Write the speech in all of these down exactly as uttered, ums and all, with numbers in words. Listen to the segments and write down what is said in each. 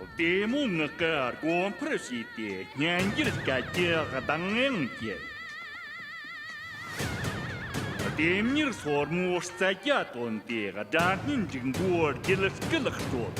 བདེ་མོ་ངག་གི་སྒོ་འཕར་ཕྱེས་ཏེ་སྙན་འགྱུར་སྐད་ཀྱི་གདངས་དབྱངས་བསྐྱེད། ལྡེམ་མྱུར་སོར་མོའི་རྩལ་རྒྱ་བཏོན་ཏེ་སྒྲ་སྙན་འབྲུག་མགོའི་རྒྱུད་སྐུད་དཀྲོལ།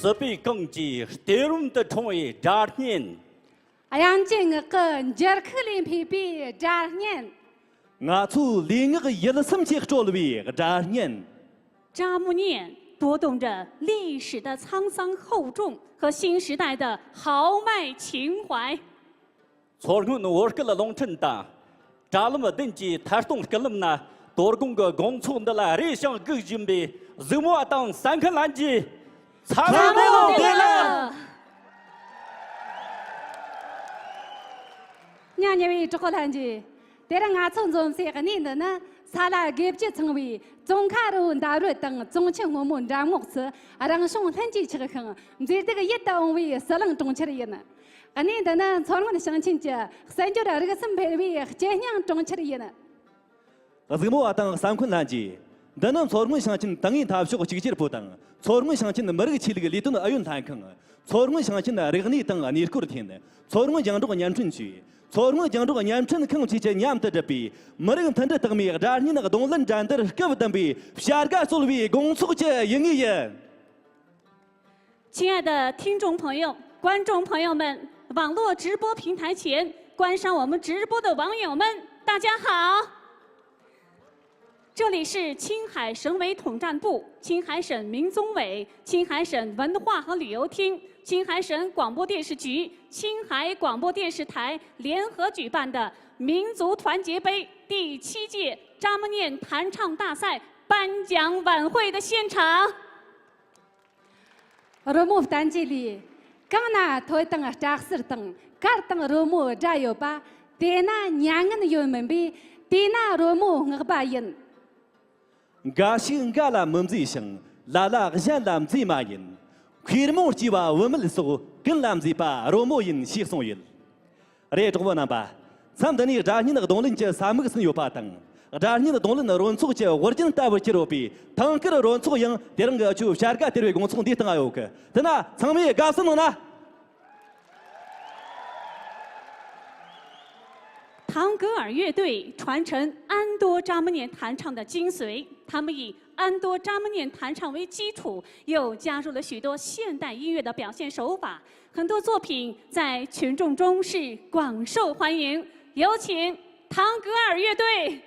སྲིད་པའི་གངས་ཀྱི་གཏེར་རུམ་དུ་འཁྲུངས་པའི་སྒྲ་སྙན། དབྱངས་ཅན་ངག་གི་འགྱུར་ཁུག་ལས་འཕོས་པའི་སྒྲ་སྙན། ང་ཚོའི་ལུས་ངག་ཡིད་གསུམ་གྱིས་དཀྲོལ་བའི་སྒྲ་སྙན། 扎木念，读懂着历史的沧桑厚重和新时代的豪迈情怀。 མཚོ་སྔོན་བོད་སྐད་རླུང་འཕྲིན་དང་། དྲ་ལམ་བདུན་གྱི་ཐད་གཏོང་སྐུད་ལམ་ན། དོ་དགོང་གི་དགོང་ཚོགས་འདི་ལ་རེ་ཞིང་སྒུག་བཞིན་པའི་གཟིགས་མོ་བ་དང་གསན་མཁན་ལྷན་རྒྱས། འཚར་ལོངས་བདེ་ལེགས། སྙན་ཉེ་བའི་གྲོགས་པོ་ལྷན་རྒྱས། དེ་རིང་ང་ཚོ་འཛོམས་སའི་གནས་འདི་ནི། ས་ལ་དགེ་བཅུ་ཚང་བའི་ཙོང་ཁ་རི་བོ་འདབས་རོལ་དང་ཙོང་ཆུ་སྔོན་མོའི་འགྲམ་ངོགས་སུ། རང་བྱུང་ལྷུན་གྱིས་ཆགས་ཤིང་མཛེས་སྡུག་ཡིད་དུ་འོང་བའི་ཟི་ལིང་གྲོང་ཁྱེར་ཡིན། གནས་འདི་ནི་མཚོ་སྔོན་ཞིང་ཆེན་གྱི་གསར་འགྱུར་རིག་གསུམ་འཕེལ་བའི་སྐྱེ་སྙིང་གྲོང་ཁྱེར་ཡིན། གཟིགས་མོ་བ་དང་གསན་མཁན་ལྷན་རྒྱས། འདི་ནི་མཚོ་སྔོན་ཞིང་ཆེན་ཏིང་ངེ་འཐབ་ཕྱོགས་གཅིག་གྱུར་པུའུ་དང་མཚོ་སྔོན་ཞིང་ཆེན་མི་རིགས་ཆོས་ལུགས་ལས་དོན་ཨུ་ཡོན་ལྷན་ཁང་། མཚོ་སྔོན་ཞིང་ཆེན་རིག་གནས་དང་གནས་སྐོར་ཐིན། མཚོ་སྔོན་རྒྱང་སྒྲོག་བརྙན་འཕྲིན་ཅུས། མཚོ་སྔོན་རྒྱང་སྒྲོག་བརྙན་འཕྲིན་ཁང་བཅས་ཀྱིས་མཉམ་དུ་བསྒྲུབས་པའི་མི་རིགས་མཐུན་སྒྲིལ་རྟགས་མའི་སྒྲ་སྙན་གདོང་ལེན་འགྲན་བསྡུར་སྐབས་བདུན་པའི་བྱ་དགའ་སྩོལ་བའི་དགོང་ཚོགས་ཀྱི་ཡུལ་དངོས་ཡིན། 亲爱的听众朋友、观众朋友们，网络直播平台前观赏我们直播的网友们，大家好！这里是青海省委统战部、青海省民宗委、青海省文化和旅游厅、青海省广播电视局、青海广播电视台联合举办的民族团结杯第七届扎木念弹唱大赛颁奖晚会的现场。 རོལ་མོ་བསྟན་བཅོས་ལས། གང་ན་ཐོས་དང་སྐྲ་གསུར་དང་། གར་དང་རོལ་མོའི་སྒྲ་ཡོད་པ། དེ་ན་མྱ་ངན་ཡོད་མིན་པས། དེ་ན་རོལ་མོ་བསྔགས་པ་ཡིན། འགའ་ཞིག་འགའ་ལ་མི་མཛེས་ཤིང་། ལ་ལ་གཞན་ལ་མཛེས་མ་ཡིན། མཁས་རྨོངས་སྐྱེས་པ་བུད་མེད་སོགས། ཀུན་ལ་མཛེས་པ་རོལ་མོ་ཡིན། ཞེས་གསུངས་ཡོད། རེད། གྲོགས་པོ་རྣམ་པ། མཚམས་འདི་ནས་སྒྲ་སྙན་གདོང་ལེན་གྱི་ས་མིག་ཟིན་ཡོད་པ་དང་། སྒྲ་སྙན་གདོང་ལེན་རོལ་ཚོགས་ཀྱི་དབུ་རྒྱན་ལྟ་བུར་གྱུར་ཡོད་པའི་ཐང་དཀར་རོལ་ཚོགས་ཡང་དེ་རིང་གི་ཆུ་བྱ་དགའ་སྟེར་བའི་དགོང་ཚོགས་འདིའི་སྟེང་ང་ཡོད་གི། དེ་ན་ཚང་མས་དགའ་བསུ་གནང་ན། 唐格尔乐队传承安多扎木念弹唱的精髓，他们以安多扎木念弹唱为基础，又加入了许多现代音乐的表现手法，很多作品在群众中是广受欢迎。有请唐格尔乐队。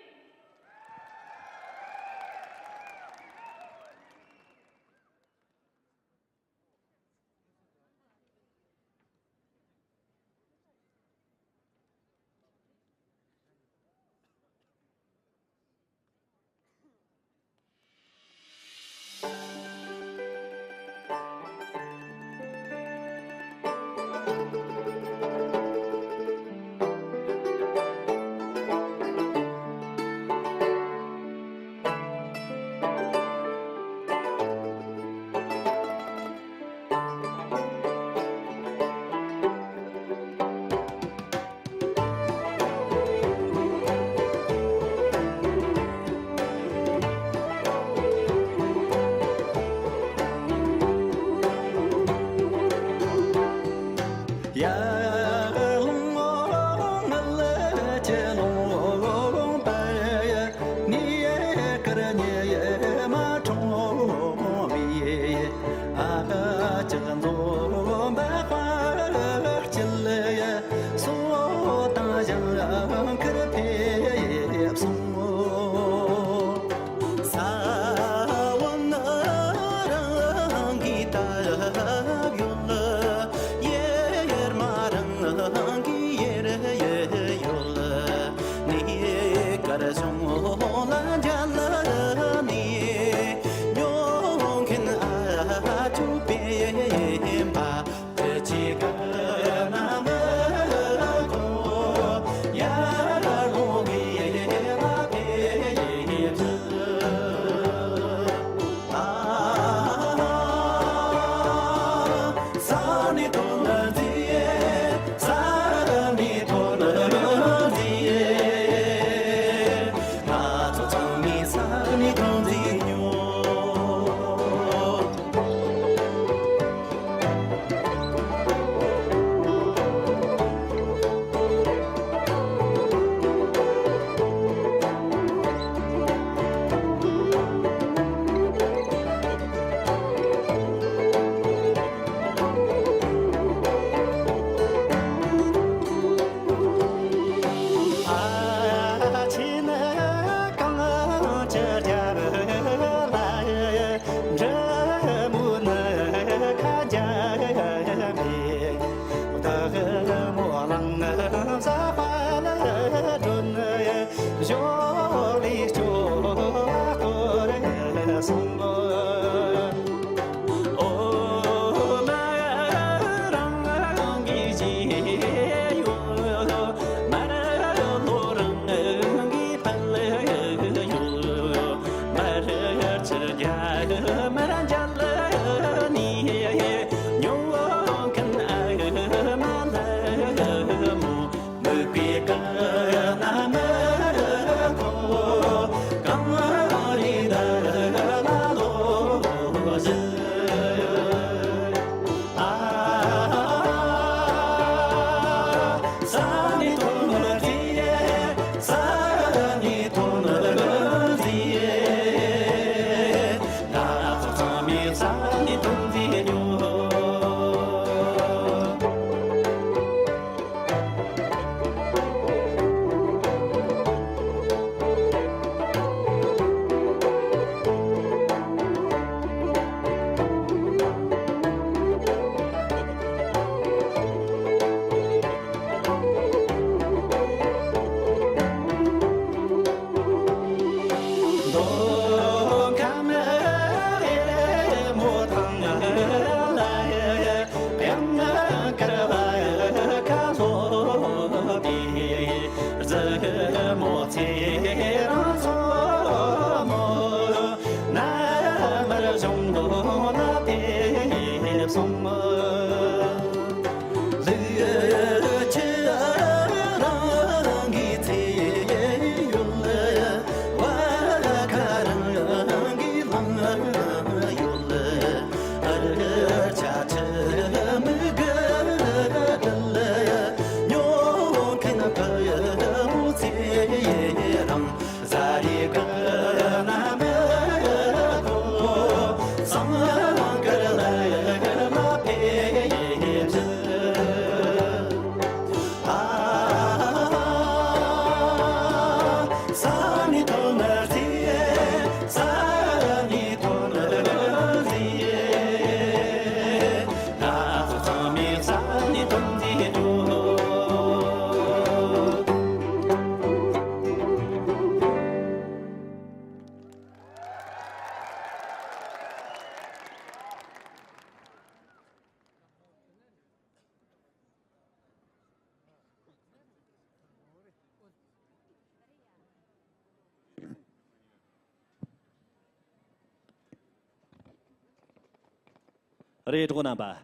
རེད། གྲོགས་རྣམ་པ།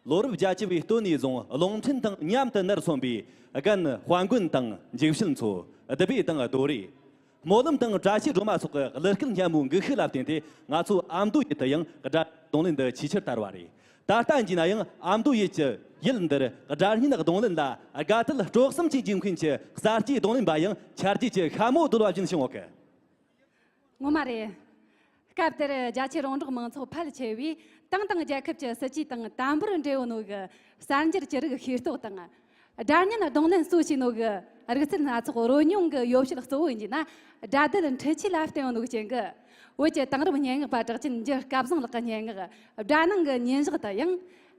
ལོ་རབས་བརྒྱད་ཅུ་བའི་སྟོད་ནས་བཟུང་རླུང་འཕྲིན་དང་མཉམ་དུ་ནར་སོན་པའི་རྒན་དཔལ་མགོན་དང་འཇིགས་བྱེད་མཚོ། བདུད་བྷེ་དང་རྡོ་རེ། སྨོན་ལམ་དང་བཀྲ་ཤིས་སྒྲོལ་མ་སོགས་ཀྱི་གླུ་སྐད་སྙན་མོའི་འགུལ་ཤུགས་ལ་བརྟེན་ཏེ། ང་ཚོ་ཨ་མདོ་ཡུལ་དུ་ཡང་སྒྲ་རྡུང་ལེན་འདི་ཆེས་ཆེར་དར་བ་རེད། ད་ལྟ་ཡིན་ན་ཡང་ཨ་མདོ་ཡུལ་གྱི་ཡུལ་འདིར་སྒྲ་སྙན་རྡུང་ལེན་ལ་དགའ་དད་སྤྲོ་གསུམ་གྱིས་འཇིགས་མཁན་གྱི་གསར་སྐྱེས་རྡུང་ལེན་པ་ཡང་ཆ་རྒྱུས་ཀྱི་ཤ་མོ་རྡོལ་བ་བཞིན་བྱུང་ཡོད་གི། ངོ་མ་རེད། སྐབས་དེར་རྒྱ་ཆེ་རོང་འབྲོག་མང་ཚོགས་ཕལ་ཆེ་བས་ཏང་དང་རྒྱལ་ཁབ་ཀྱི་སྲིད་ཇུས་དང་དམ་པོར་འབྲེལ་ཡོད་ནོ་གི་གསར་འགྱུར་ཅི་རིགས་ཤེས་རྟོགས་དང་། སྒྲ་སྙན་རྡུང་ལེན་གཙོ་བྱས་ནོ་གི་རིག་རྩལ་སྣ་ཚོགས་རོལ་མྱོང་གི་ཡོ་བྱད་གཙོ་བོ་ཡིན་གྱི་ན། སྒྲ་སྡུད་འཕྲུལ་ཆས་ལ་བརྟེན་ཡོད་ནོ་གི་རྐྱེན་གྱིས། བོད་ཀྱི་དེང་རབས་སྙན་ངག་པ་གྲགས་ཅན་འཇུ་སྐལ་བཟང་ལགས་ཀྱི་སྙན་ངག་སྒྲ་ནང་གི་ཉིན་ཞག་དུ་ཡང་།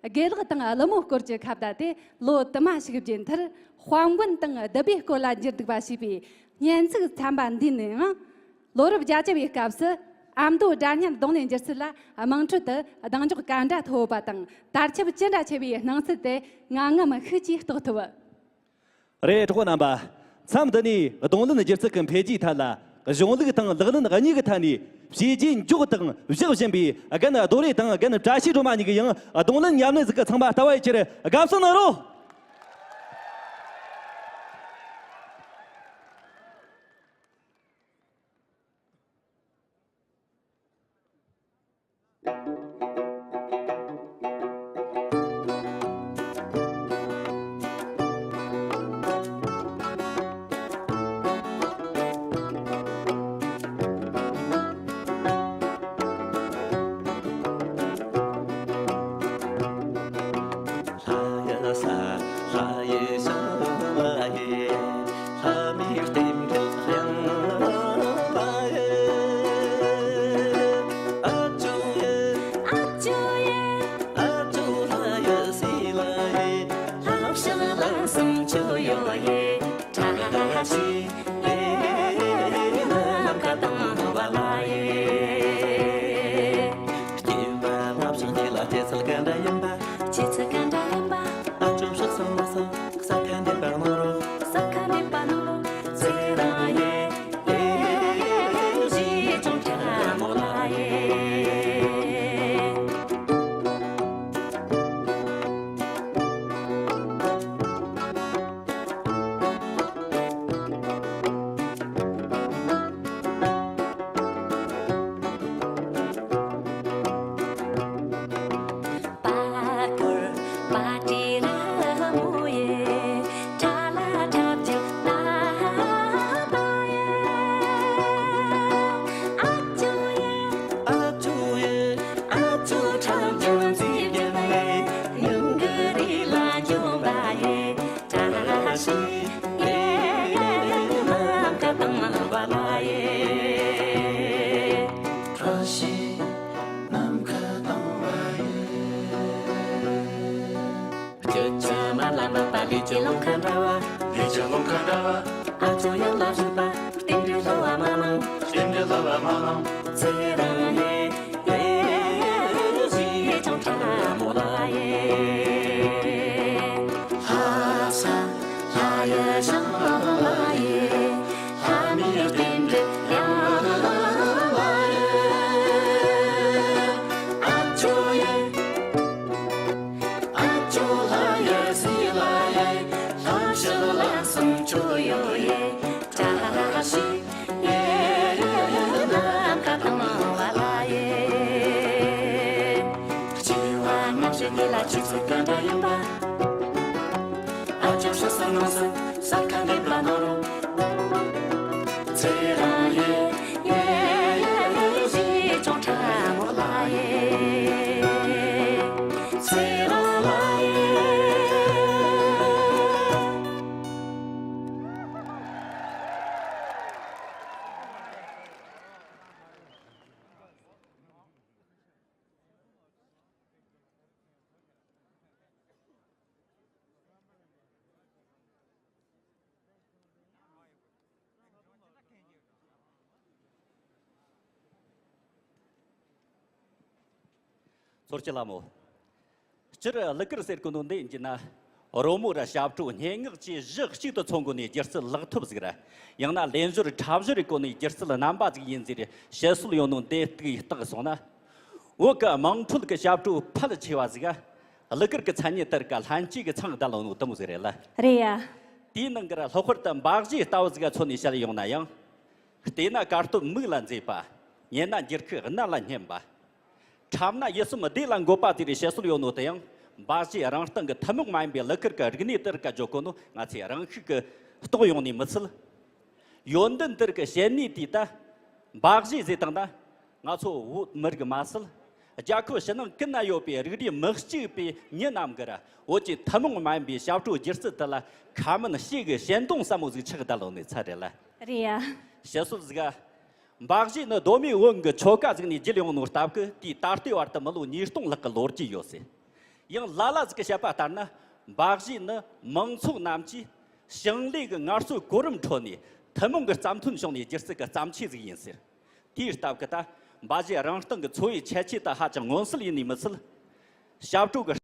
དགེ་ལགས་དང་ཀླུ་མོ་སྐོར་གྱི་ཁ་བརྡ་དེ་ལོ་དུ་མ་ཞིག་རྗེས་མཐར་དཔལ་མགོན་དང་བདུད་བྷེའི་སྐོར་ལ་འགྱུར་འདུག་པ་ཞེས་པའི་སྙན་ཚིག་ཚན་པ་འདིའི་ནང་། ལོ་རབས་བརྒྱད་ཅུ་བའི་སྐབས་སུ་ཨ་མདོ་སྒྲ་སྙན་རྡུང་ལེན་སྒྱུ་རྩལ་ལ་དམངས་ཁྲོད་དུ་གདེང་འཇོག་ག་འདྲ་མཐོ་བ་དང་དར་ཁྱབ་ཅི་འདྲ་ཆེ་བའི་སྣང་ཚུལ་དེ་ང་ངམ་ཤུགས་ཀྱིས་རྟོགས་ཐུབ། རེད། གྲོགས་པོ་རྣམ་པ། མཚམས་འདི་ནས་རྡུང་ལེན་སྒྱུ་རྩལ་གྱི་འཕེལ་རྒྱས་ཐད་ལ་གཞུང་ལུགས་དང་ལག་ལེན་གཉིས་ཀྱི་ཐད་ནས་བྱས་རྗེས་འཇོག་དང་བཞག་བཞིན་པའི་རྒན་རྡོ་རེ་དང་རྒན་བཀྲ་ཤིས་སྒྲོལ་མ་གཉིས་ཀྱིས་ཡང་རྡུང་ལེན་ཉམས་ལེན་ཟིག་གི་ཚང་མ་ལྟ་བ་ཡི་ཆེད་དགའ་བསུ་གནང་རོགས། ཁྱེད་ཚོ་ག་འདྲ་ཡིན་པ། ཁྱེད་ཚོ་ག་འདྲ་ཡིན་པ། ཨ་ཅོ་ཕྱོགས་སུ་མ་སོང་། ས་ཁ་འདེབས་པ་ནོར་རོ། ས་ཁ་འདེབས་པ་ནོར་རོ། ཚེ་རང་ཡེ། ཡེ་ཡེ་ཅུང་ཁྲ་མོ་ལ་ཡེ། ཀྱི་ལུང་ཁ་འདྲ་བ། ལས་ཀྱི་ལུང་ཁ་འདྲ་བ། ཨ་ཅོ་ཡང་ལ་བཞུགས་པ། རྟེན་འབྲེལ་སླུ་བ་མ་ལང་། རྟེན་འབྲེལ་སླུ་བ་མ་ལང་། ཚེ་རིང་ཡེ་ཡེ་ཞེས་ཀྱང་ཁྲ་མོ་ལ་ཡེ། ལྷ་ས་ལྷ་ཡི་ཞང་ལ་ལ་ཡེ། ལྷ་མིའི་རྟེན་འབྲེལ་ཡང་ལ་ལ་ཡེ། ཨ་ཅོ་ཡེ། ཨ་ཅོ་ལྷ་ཡེ་སི་ལ་ཡེ། ལྷ་ཤི་ལ་སང་ཅོ་ཡོ་ཡེ། བཀྲ་ཤིས་ཡེ། ནམ་མཁའ་དྭངས་པ་ལ་ཡེ། སྐྱེ་བ་སྔ་ཕྱི་གཉིས་ལ་སྐྱེ་ཚུལ་ག་འདྲ་ཡིན་པ། ཨ་ཅོ་ཤི་སི་ནང་སི་ས་ཁ་འདེབས་པ་ནོ་རུ། ཚེ་རིང་ཡེ། ཡེ་ཡེ་ཡེ་ཞེས་ཀྱང་ཁྲ་མོ་ལ་ཡེ། ཚེ་རིང་ལ་ཡེ། ཚོར་ཅི་ལ་མོ། སྤྱིར་གླུ་གར་ཟེར་གོ་ནོ་འདི་ཡིན་གྱི་ན། རོལ་མོ་ར་ཞབས་བྲོ་སྙན་ངག་བཅས་གཞི་གཅིག་ཏུ་ཚང་དགོས་ནས་སྒྱུ་རྩལ་ལག་ཐོབ་ཟིག་ར། ཡང་ན་ལེན་སྦྱོར་འཁྲབ་སྦྱོར་རེ་གོ་ནས་སྒྱུ་རྩལ་རྣམ་པ་ཟིག་ཡིན་ཟེར་བཤད་སྲོལ་ཡོད་ནོ་འདི་ལྟ་གི་བལྟས་སོང་ན། བོད་ཀྱི་དམངས་ཁྲོད་ཀྱི་ཞབས་བྲོ་ཕལ་ཆེ་བ་ཟིག་ག་གླུ་གར་གྱི་མཚན་ཉིད་དེར་ཀ་ལྷན་སྐྱེས་ཀྱི་མཚང་བརྡལ་ནོ་དེ་མོ་ཟིག་རེད་ལ། རེད་ཡ། དེའི་ནང་གི་ར་ལྷག་པར་དུ་འབའ་གཞས་ལྟ་བུ་ཟིག་ག་མཚོན་ནས་བཤད་ཡོང་ན་ཡང་། བལྟས་ན་དཀའ་སྟོབས་མིག་ལ་མཛེས་པ། ཉན་ན་འགྱུར་ཁུག་རྣ་ལ་སྙན་པ། འཁྲབ་ན་ཡིད་སེམས་བདེ་ལ་འགོད་པ་དེ་རེད་བཤད་སྲོལ་ཡོད་ནོ་དེ་ཡང་འབའ་གཞས་རང་སྟེང་གི་ཐུན་མོང་མ་ཡིན་པའི་གླུ་གར་གྱི་རིག་གནས་དེར་ཀ་འཇོག་གོ་ནོ་ང་ཚོས་རང་ཤུགས་ཀྱིས་རྟོགས་ཡོང་ནི་མི་ཚད། ཡོན་ཏན་དེར་གི་བཤད་ནུས་དེ་ད་འབའ་གཞས་ཟེར་དང་ན། ང་ཚོ་བོད་མི་རིགས་མ་ཟད། རྒྱལ་ཁབ་ཕྱི་ནང་ཀུན་ན་ཡོད་པའི་རིགས་རུས་མི་གཅིག་པའི་མི་རྣམས་ཀྱིས་ར་བོད་ཀྱི་ཐུན་མོང་མ་ཡིན་པའི་ཞབས་བྲོ་སྒྱུ་རྩལ་དེ་ལ་ཁ་མིན་ཞེ་གི་ཞེན་སྡང་ཟབ་མོ་ཟིག་ཆགས་བསྡད་ཡོད་ནི་ཚད་རེད་ལ། རེད་ཡ། བཤད་སྲོལ་ཟིག་ག་འབའ་གཞས་ནི་གདོད་མའི་བོན་གྱི་ཆོ་ག་ཟིག་ནས་བརྒྱུད་ཡོང་ནོ་སྟབས་ཀྱིས་དེའི་ད་ལྟའི་བར་དུ་མི་ལོ་ཉིས་སྟོང་ལྷག་གི་ལོ་རྒྱུས་ཡོད་ཟེར། ཡང་ལ་ལ་ཟིག་གི་བཤད་པ་ལྟར་ན། འབའ་གཞས་ནི་མང་ཚོགས་རྣམས་ཀྱིས་ཞིང་ལས་ཀྱི་ངལ་རྩོལ་གོ་རིམ་ཁྲོད་ནས་ཐུན་མོང་གི་བརྩམས་ཐོན་བྱུང་ནས་སྒྱུ་རྩལ་གྱི་བརྩམས་ཆོས་ཟིག་ཡིན་ཟེར། དེའི་སྟབས་ཀྱིས་ད་འབའ་གཞས་རང་སྟེང་གི་འཚོ་བའི་ཁྱད་ཆོས་དེ་ཧ་ཅང་མངོན་གསལ་ཡིན་ནི་མི་ཚད། ཞབས་བྲོ་གི་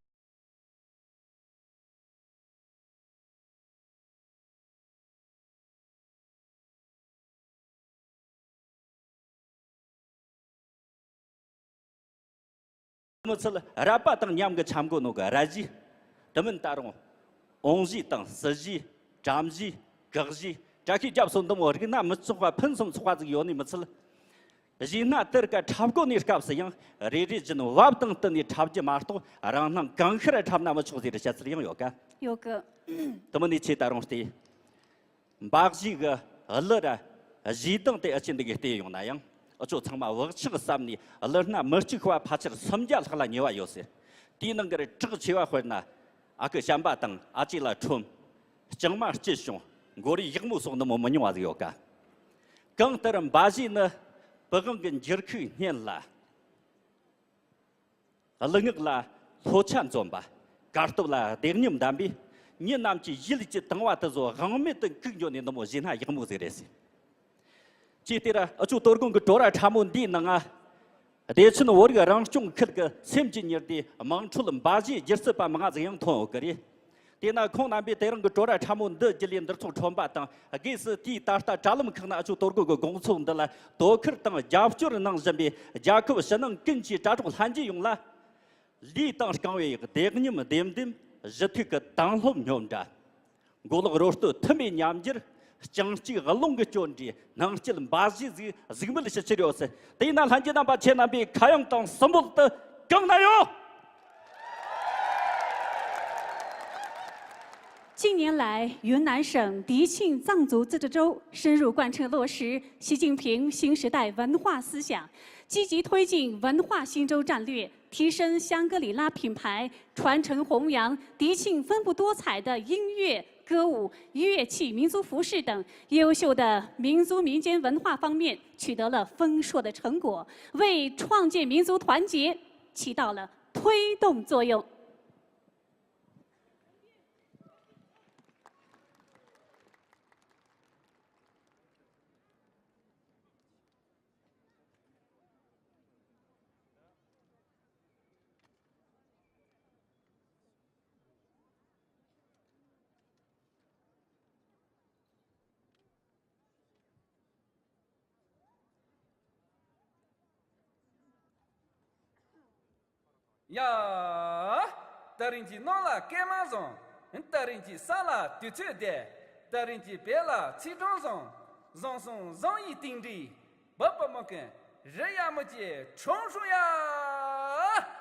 མི་ཚད་རད་པ་དང་མཉམ་གི་འཆམ་གོ་ནོ་གི་ར་གཞས། དེ་མིན་ད་རུང་འོང་གཞས་དང་སྲིད་གཞས། དྲ་གཞས། གག་གཞས། བཀྲ་ཤིས་རྒྱབ་སོགས་འདི་མོ་རིགས་སྣ་མི་ཆོག་པ་ཕུན་སུམ་ཚོགས་པ་ཟིག་ཡོད་ནི་མི་ཚད། གཞས་སྣ་དེར་ཀ་འཁྲབ་གོ་ནི་སྐབས་སུ་ཡང་རེ་རེ་བཞིན་བབ་དང་བསྟུན་ནས་འཁྲབ་རྒྱུ་མ་གཏོགས་རང་སྣང་གང་ཤར་འཁྲབ་ན་མི་ཆོག་ཟེར་བཤད་ཚུལ་ཡང་ཡོད་ཀ། ཡོད་གི། དེ་མིན་ནི་ཆེ་ད་རུང་སྟེ། འབའ་གཞས་གི་གླུ་ར་གཞས་གདངས་དེ་ཨ་ཅེ་འདི་གི་བལྟས་ཡོང་ན་ཡང་ཨ་ཅོ་ཚང་མ་བག་ཆགས་བསམ་ནས་གླུ་སྣ་མི་གཅིག་པ་ཕལ་ཆེར་སུམ་བརྒྱ་ལྷག་ལ་ཉེ་བ་ཡོད་ཟེར། དེའི་ནང་གི་གྲགས་ཆེ་བ་དཔེར་ན། ཨ་ཁུ་བྱམས་པ་དང་ཨ་ཅེ་ལ་ཁྲོམ། ལྕང་མ་སྐྱིད་བྱུང་། མགོ་རིལ་ཡག་མོ་སོགས་འདི་མོ་མི་ཉུང་བ་ཟིག་ཡོད་ཀ། གང་ལྟར་འབའ་གཞས་ནི་པི་ཝང་གི་འགྱུར་ཁུག་སྙན་ལ། གླུ་ངག་ལ་ལྷོད་ཆ་འཛོམས་པ། དཀའ་སྟོབས་ལ་བདེ་ཉམས་ལྡན་པས། མི་རྣམས་ཀྱི་ཡིད་ཀྱི་དང་བ་དེ་ཚོ་དབང་མེད་དུ་འགུག་འགྱོ་ནས་འདི་མོ་གཞས་སྣ་ཡག་མོ་ཟིག་རེད་ཟེར། ཅིག་དེར་ཨ་ཅོ་དོ་དགོང་གི་བྲོ་ར་ཕྲ་མོ་འདིའི་ནང་ང་། བདེ་ཆེན་བོད་རིགས་རང་སྐྱོང་ཁུལ་གྱི་སེམས་ཀྱི་ཉི་ཟླའི་དམངས་ཁྲོད་འབའ་གཞས་སྒྱུ་རྩལ་པ་མང་ང་ཟིག་ཡང་ཐོན་ཡོད་ཀྱི་རེད། དེས་ན་ཁོང་རྣམ་པས་དེ་རིང་གི་བྲོ་ར་ཕྲ་མོ་འདི་བརྒྱུད་ལས་འདིར་ཚོགས་ཁྲོམ་པ་དང་སྒོས་སུ་དེའི་ད་ལྟ་དྲ་ལམ་ཁག་ན་ཨ་ཅོ་དོ་དགོང་གི་དགོང་ཚོགས་འདི་ལ་དོ་ཁུར་དང་རྒྱབ་སྐྱོར་གནང་བཞིན་པའི་རྒྱལ་ཁབ་ཕྱི་ནང་ཀུན་གྱི་དྲ་གྲོགས་ལྷན་རྒྱས་ཡོངས་ལ། ལུས་དང་རྐང་པའི་བདེ་ཉམས་ལྡེམ་ལྡེམ། གཞུ་ཐུག་གི་དྭངས་སློབ་སྙོམས་འདྲ། མགོ་ལོག་རོ་སྟོད་ཐུན་མིན་ཉམས་འགྱུར། རྐྱང་གཅིག་རླུང་གི་སྐྱོན་འདྲའི་སྣང་སྐྱིད་འབའ་གཞས་ཟིག་གཟིགས་མོལ་ཞུ་ཕྱིར་ཡོད་ཟེར། དེས་ན་ལྷན་རྒྱས་རྣམ་པ་ཁྱེད་རྣམ་པའི་ཁ་གཡང་དང་གསུམ་པོ་དེ་གང་ན་ཡོད། 近年来，云南省迪庆藏族自治州深入贯彻落实习近平新时代文化思想，积极推进文化新州战略，提升香格里拉品牌，传承弘扬迪庆丰富多彩的音乐、歌舞、乐器、民族服饰等优秀的民族民间文化方面取得了丰硕的成果，为创建民族团结起到了推动作用。ཡ། ད་རིང་གི་ནང་ལ་སྐར་མ་བཟང་། ད་རིང་གི་ས་ལ་དུས་ཚོད་བདེ། ད་རིང་གི་བོད་ལ་ཚེས་གྲངས་བཟང་། བཟང་སོང་བཟང་ཡིན་རྟེན་འབྲེལ། བོད་པ་མི་ཀུན་རི་ཡ་མི་བཅས་ཁྲོམ་ཧྲུ་ཡ།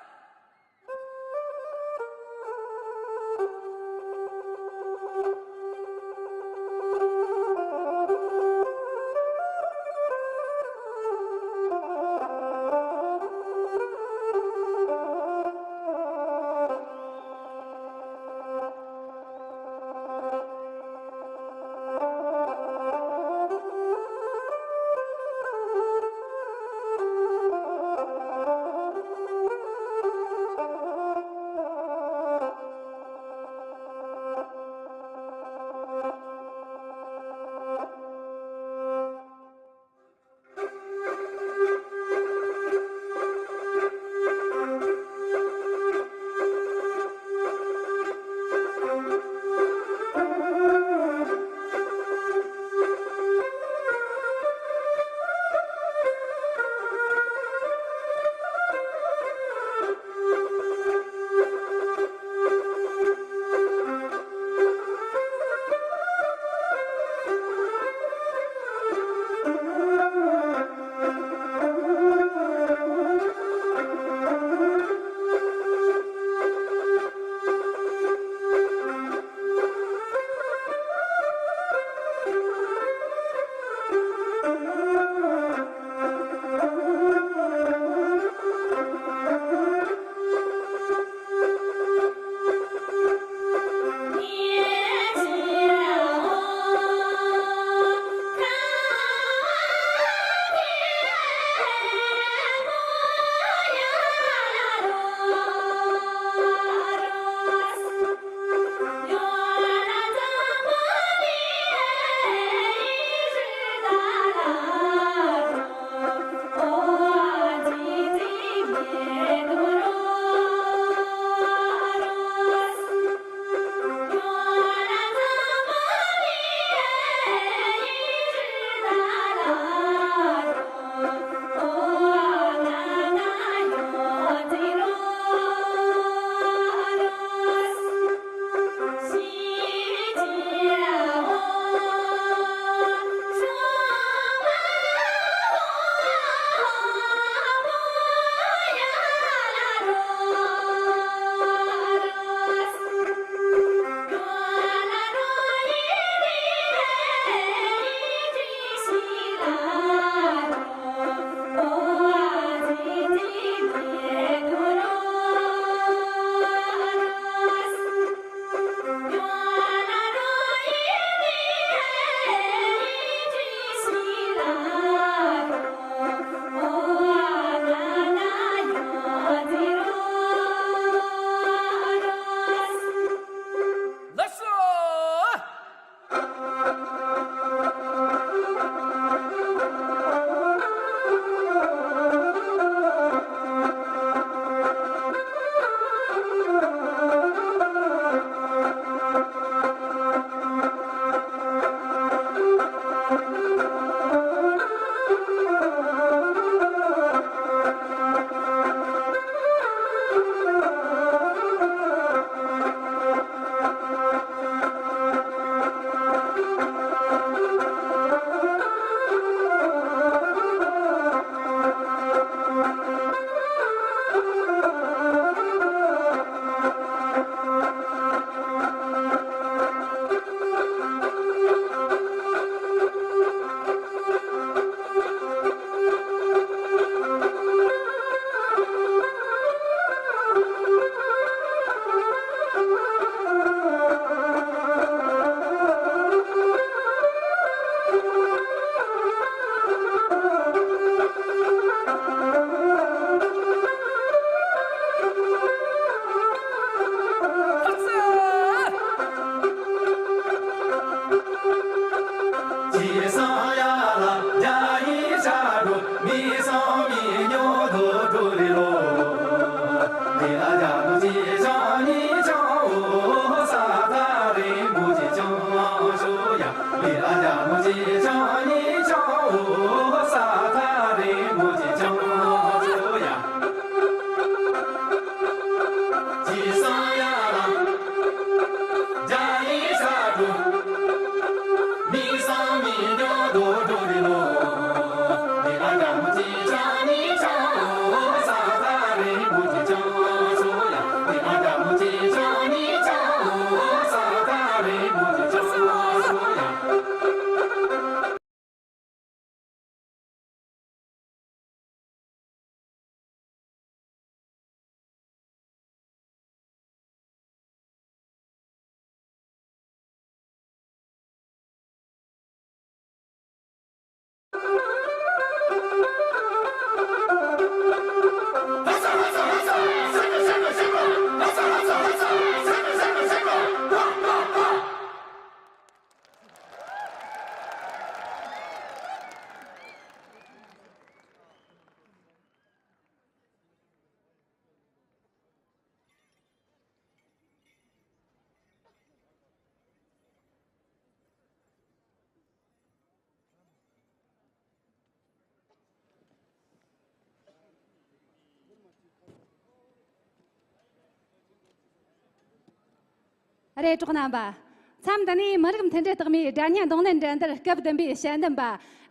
རེད། གྲོགས་རྣམ་པ། མཚམས་འདི་ནས་མི་རིགས་མཐུན་སྒྲིལ་རྟགས་མའི་སྒྲ་སྙན་རྡུང་ལེན་འགྲན་བསྡུར་སྐབས་བདུན་པའི་དཔྱད་འདེམས་པ་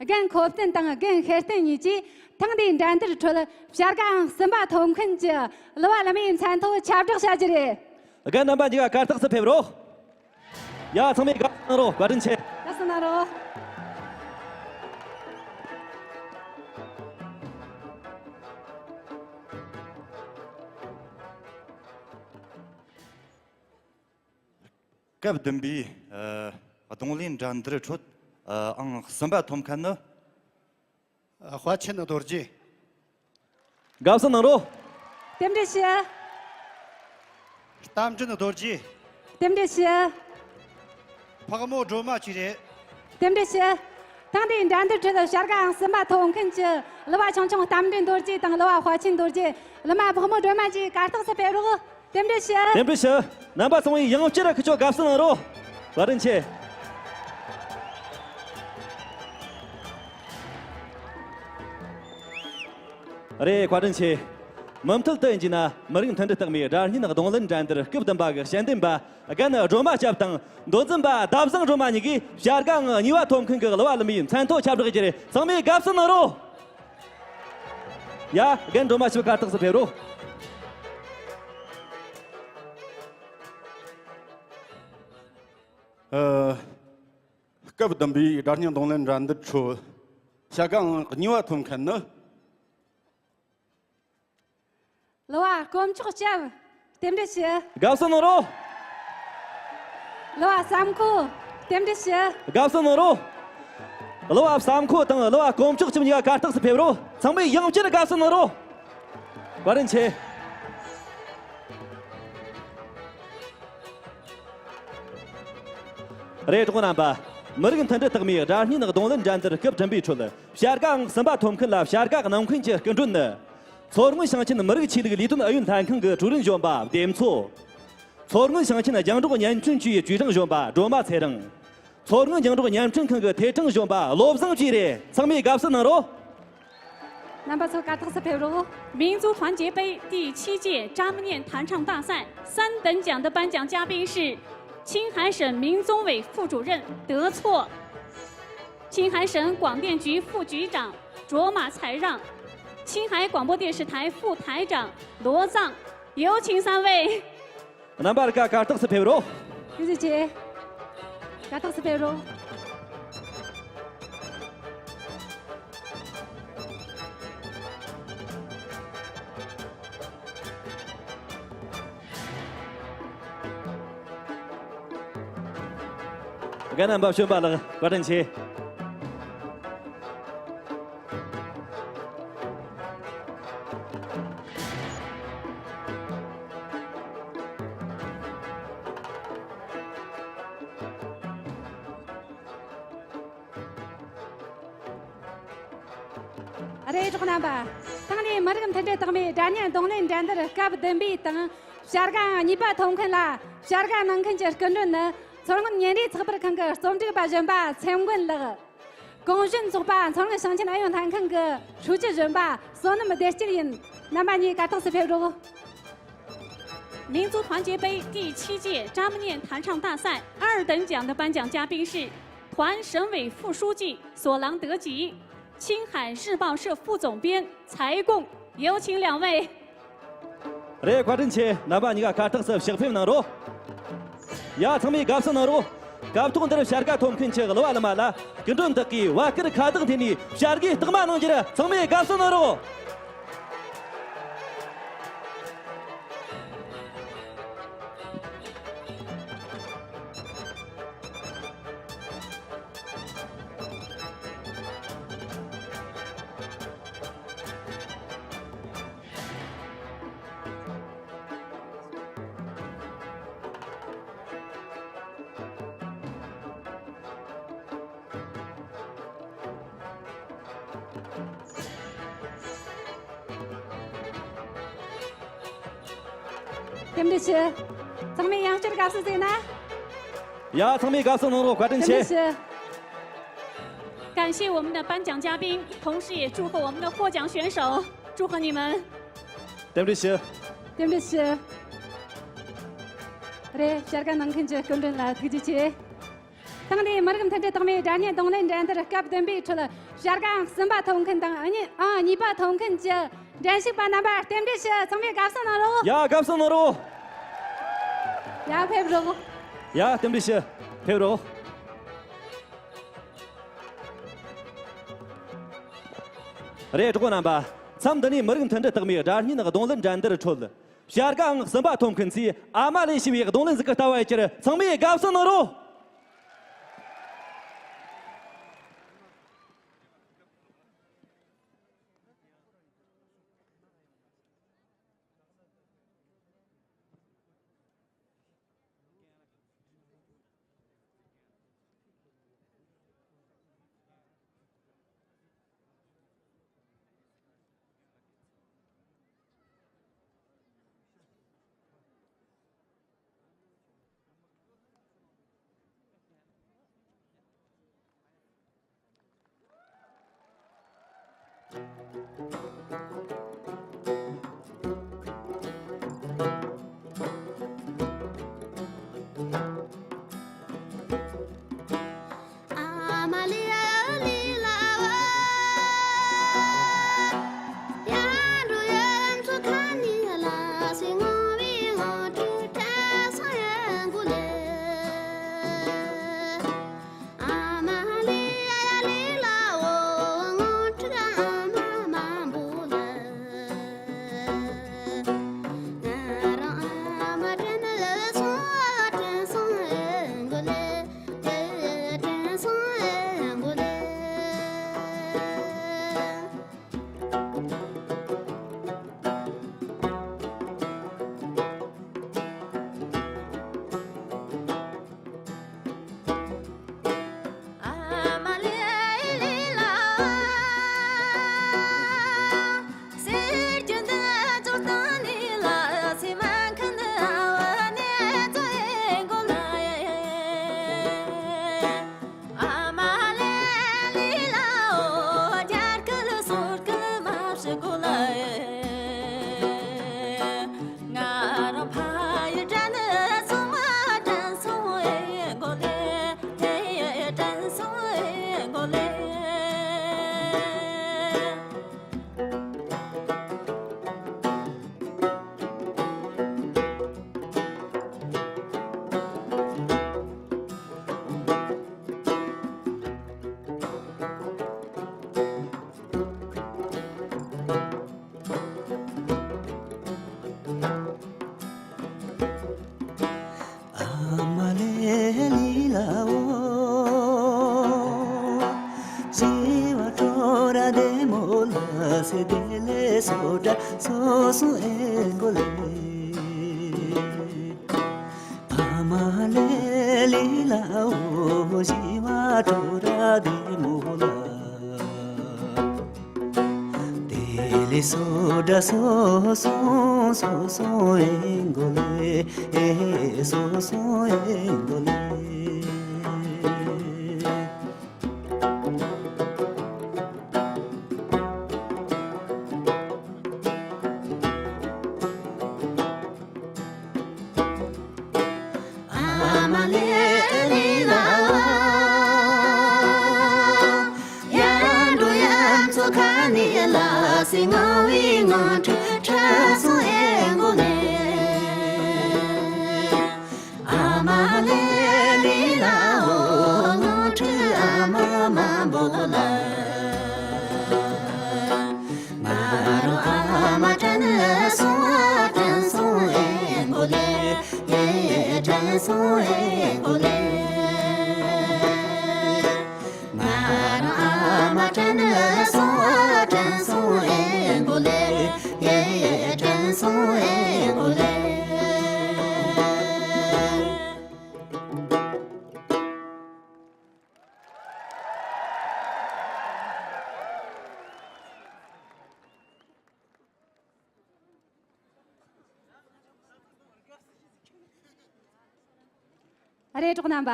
རྒན་ཁོ་བསྟན་དང་རྒན་ཤེར་བསྟན་གཉིས་ཀྱིས་ཐེངས་འདིའི་འགྲན་བསྡུར་ཁྲོད་བྱ་དགའ་ཨང་གསུམ་པ་ཐོབ་མཁན་གྱི་གླུ་བ་ལི་མའི་མཚན་ཐོ་ཁྱབ་བསྒྲགས་བྱ་རྒྱུ་རེད། རྒན་རྣམ་པ་གཉིས་ཀ་གར་སྟེགས་སུ་ཕེབས་རོགས། ཡ། ཚང་མས་དགའ་བསུ་གནང་རོགས། བཀའ་དྲིན་ཆེ། དགའ་བསུ་གནང་རོགས། སྐབས་བདུན་པའི་ཨ་རྡུང་ལེན་འགྲན་བསྡུར་ཁྲོད་ཨ་ཨང་གསུམ་པ་ཐོབ་མཁན་ནི། ཨ། དཔལ་ཆེན་རྡོ་རྗེ། དགའ་བསུ་གནང་རོགས། རྟེན་འབྲེལ་ཞུ། རྟ་མགྲིན་རྡོ་རྗེ། རྟེན་འབྲེལ་ཞུ། ཕག་མོ་སྒྲོལ་མ་བཅས་རེད། རྟེན་འབྲེལ་ཞུ། ཐེངས་འདིའི་འགྲན་བསྡུར་ཁྲོད་བྱ་དགའ་ཨང་གསུམ་པ་ཐོབ་མཁན་གྱི་གླུ་བ་ཆུང་ཆུང་རྟ་མགྲིན་རྡོ་རྗེ་དང་གླུ་བ་དཔལ་ཆེན་རྡོ་རྗེ། གླུ་མ་ཕག་མོ་སྒྲོལ་མ་བཅས་གར་སྟེགས་སུ་ཕེབས་རོགས། རྟེན་འབྲེལ་ཞུ། རྟེན་འབྲེལ་ཞུ། རྣམ་པ་ཚང་མས་ཡང་བསྐྱར་ཁུ་ཆོ་དགའ་བསུ་གནང་རོགས། བཀའ་དྲིན་ཆེ། རེད། བཀའ་དྲིན་ཆེ། མུ་མཐུད་དུ་ཡིན་གྱི་ན་མི་རིགས་མཐུན་སྒྲིལ་རྟགས་མའི་སྒྲ་སྙན་རྡུང་ལེན་འགྲན་བསྡུར་སྐབས་བདུན་པ་གི་དཔྱད་འདེམས་པ་རྒན་སྒྲོལ་མ་སྐྱབས་དང་མདོ་འཛིན་པ་ཟླ་བཟང་སྒྲོལ་མ་གཉིས་ཀྱིས་བྱ་དགའ་ཨང་གཉིས་པ་ཐོབ་མཁན་གྱི་གླུ་བ་ལི་མའི་མཚན་ཐོ་ཁྱབ་བསྒྲགས་རྒྱུ་རེད། ཚང་མས་དགའ་བསུ་གནང་རོགས། ཡ། རྒན་སྒྲོལ་མ་ཞིག་གར་སྟེགས་སུ་ཕེབས་རོགས། ཨ། སྐབས་བདུན་པའི་སྒྲ་སྙན་རྡུང་ལེན་འགྲན་བསྡུར་ཁྲོད་བྱ་དགའ་ཨང་གཉིས་པ་ཐོབ་མཁན་ནི། གླུ་བ་དཀོན་མཆོག་སྐྱབས། རྟེན་འབྲེལ་ཞུ། དགའ་བསུ་གནང་རོགས། གླུ་བ་བསམ་ཁོ། རྟེན་འབྲེལ་ཞུ། དགའ་བསུ་གནང་རོགས། གླུ་བ་བསམ་ཁོ་དང་གླུ་བ་དཀོན་མཆོག་སྐྱབས་གཉིས་ཀ་གར་སྟེགས་སུ་ཕེབས་རོགས། ཚང་མས་ཡང་བསྐྱར་དགའ་བསུ་གནང་རོགས། བཀའ་དྲིན་ཆེ། རེད། གྲོགས་རྣམ་པ། མི་རིགས་མཐུན་སྒྲིལ་རྟགས་མའི་སྒྲ་སྙན་རྡུང་ལེན་འགྲན་བསྡུར་སྐབས་བདུན་པའི་ཁྲོད་བྱ་དགའ་ཨང་གསུམ་པ་ཐོབ་མཁན་ལ་བྱ་དགའ་གནང་མཁན་གྱི་སྐུ་མགྲོན་ནི། མཚོ་སྔོན་ཞིང་ཆེན་མི་རིགས་ཆོས་ལུགས་ལས་དོན་ཨུ་ཡོན་ལྷན་ཁང་གི་ཀྲུའུ་རིན་གཞོན་པ་བདེ་མཚོ། མཚོ་སྔོན་ཞིང་ཆེན་རྒྱང་སྒྲོག་བརྙན་འཕྲིན་ཅུའི་ཅུའུ་ཀྲང་གཞོན་པ་སྒྲོལ་མ་ཚེ་རིང་། མཚོ་སྔོན་རྒྱང་སྒྲོག་བརྙན་འཕྲིན་ཁང་གི་ཐད་ཀྲང་གཞོན་པ་བློ་བཟང་བཅས་རེད། ཚང་མས་དགའ་བསུ་གནང་རོགས། རྣམ་པ་ཚོ་གར་སྟེགས་སུ་ཕེབས་རོགས། 民族团结杯第七届张念弹唱大赛三等奖的颁奖嘉宾是青海省民宗委副主任德措，青海省广电局副局长卓玛才让，青海广播电视台副台长罗藏，有请三位。 རྣམ་པ་ཀ་གར་སྟེགས་སུ་ཕེབས་རོགས། ཐུགས་རྗེ་ཆེ། གར་སྟེགས་སུ་ཕེབས་རོགས། རྒན་རྣམ་པ་གཞོན་པ་ལགས་བཀའ་དྲིན་ཆེ། རེད། གྲོགས་རྣམ་པ། ཐེངས་འདིའི་མི་རིགས་མཐུན་སྒྲིལ་རྟགས་མའི་སྒྲ་སྙན་རྡུང་ལེན་འགྲན་བསྡུར་སྐབས་བདུན་པའི་དང་བྱ་དགའ་གཉིས་པ་ཐོབ་མཁན་ལ་བྱ་དགའ་གནང་མཁན་གྱི་སྐུ་མགྲོན་ནི་མཚོ་སྔོན་ཉིན་རེའི་ཚགས་པར་ཁང་གི་རྩོམ་སྒྲིག་པ་གཞོན་པ་ཚེ་མགོན་ལགས། གུང་གཞོན་ཚོགས་པ་མཚོ་སྔོན་ཞིང་ཆེན་ཨུ་ཡོན་ལྷན་ཁང་གི་ཧྲུའུ་ཅི་གཞོན་པ་བསོད་ནམས་བདེ་སྐྱིད་ཡིན། རྣམ་པ་གཉིས་གར་སྟེགས་སུ་ཕེབས་རོགས། 民族团结杯第七届张念弹唱大赛二等奖的颁奖嘉宾是团省委副书记索朗德吉、青海日报社副总编柴贡，有请两位。 རེད། བཀའ་དྲིན་ཆེ། རྣམ་པ་གཉིས་ཀ་གར་སྟེགས་སུ་ཕྱག་ཕེབས་གནང་རོགས། ཡ། ཚང་མས་དགའ་བསུ་གནང་རོགས། སྐབས་ཐོག་འདིར་བྱ་དགའ་ཐོབ་མཁན་གྱི་གླུ་བ་གླུ་མ་ལ་སྐུ་མགྲོན་དག་གིས་བར་སྐོར་ཁ་བཏགས་འཐེན་ནས་བྱ་དགའི་རྟགས་མ་གནང་རྒྱུར་ཚང་མས་དགའ་བསུ་གནང་རོགས། རྟེན་འབྲེལ་ཞུ། ཚང་མས་ཡང་བསྐྱར་དགའ་བསུ་ཟིག་ན། ཡ། ཚང་མས་དགའ་བསུ་གནང་རོགས། བཀའ་དྲིན་ཆེ། རྟེན་འབྲེལ་ཞུ། 感谢我们的颁奖嘉宾，同时也祝贺我们的获奖选手，祝贺你们。 རྟེན་འབྲེལ་ཞུ། རྟེན་འབྲེལ་ཞུ། རེད། བྱ་དགའ་གནང་མཁན་གྱི་སྐུ་མགྲོན་ལ་ཐུགས་རྗེ་ཆེ། ཐེངས་འདིའི་མི་རིགས་མཐུན་སྒྲིལ་རྟགས་མའི་སྒྲ་སྙན་རྡུང་ལེན་འགྲན་བསྡུར་སྐབས་བདུན་པའི་ཁྲོད་བྱ་དགའ་ཨང་གསུམ་པ་ཐོབ་མཁན་དང་ཨང་གཉིས་ཨང་གཉིས་པ་ཐོབ་མཁན་གྱི་འགྲན་ཞུགས་པ་རྣམ་པར་རྟེན་འབྲེལ་ཞུ། ཚང་མས་དགའ་བསུ་གནང་རོགས། ཡ། དགའ་བསུ་གནང་རོགས། ཡ། ཕེབས་རོགས། ཡ། རྟེན་འབྲེལ་ཞུ། ཕེབས་རོགས། རེད། གྲོགས་པོ་རྣམ་པ། མཚམས་འདི་ནས་མི་རིགས་མཐུན་སྒྲིལ་རྟགས་མའི་སྒྲ་སྙན་རྡུང་ལེན་འགྲན་བསྡུར་ཁྲོད། བྱ་དགའ་ཨང་གསུམ་པ་ཐོབ་མཁན་ཚོས་ཨ་མ་ལེ་ཞེས་པའི་རྡུང་ལེན་ཟིག་གི་ལྟ་བ་ཡི་ཁྱེར། ཚང་མས་དགའ་བསུ་གནང་རོགས། ཨ་རེ། གྲོགས་རྣམ་པ།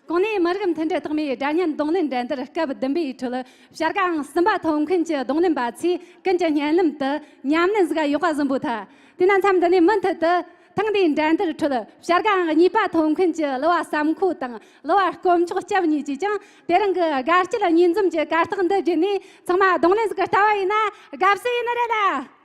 གོང་ནས་མི་རིགས་མཐུན་སྒྲིལ་རྟགས་མའི་སྒྲ་སྙན་རྡུང་ལེན་འགྲན་བསྡུར་སྐབས་བདུན་པའི་ཁྲོད་བྱ་དགའ་ཨང་གསུམ་པ་ཐོབ་མཁན་གྱི་རྡུང་ལེན་པ་ཚོས་ཀུན་གྱི་སྙན་ལམ་དུ་ཉམས་ལེན་ཟིག་ག་ཡོད་པ་བཟང་པོ་ཐལ། དེས་ན་མཚམས་འདི་ནས་མུ་མཐུད་དུ། ཐེངས་འདིའི་འགྲན་བསྡུར་ཁྲོད་བྱ་དགའ་ཨང་གཉིས་པ་ཐོབ་མཁན་གྱི་གླུ་བ་བསམ་ཁོ་དང་གླུ་བ་དཀོན་མཆོག་སྐྱབས་གཉིས་ཀྱིས་ཀྱང་དེ་རིང་གི་དགའ་སྐྱིད་གཉིས་འཛོམས་ཀྱི་གར་སྟེགས་འདི་བརྒྱུད་ནས་ཚང་མ་གདོང་ལེན་ཟིག་གི་ལྟ་བ་ཡིན་ན་དགའ་བསུ་ཡིན་ནི་རེད་ལ།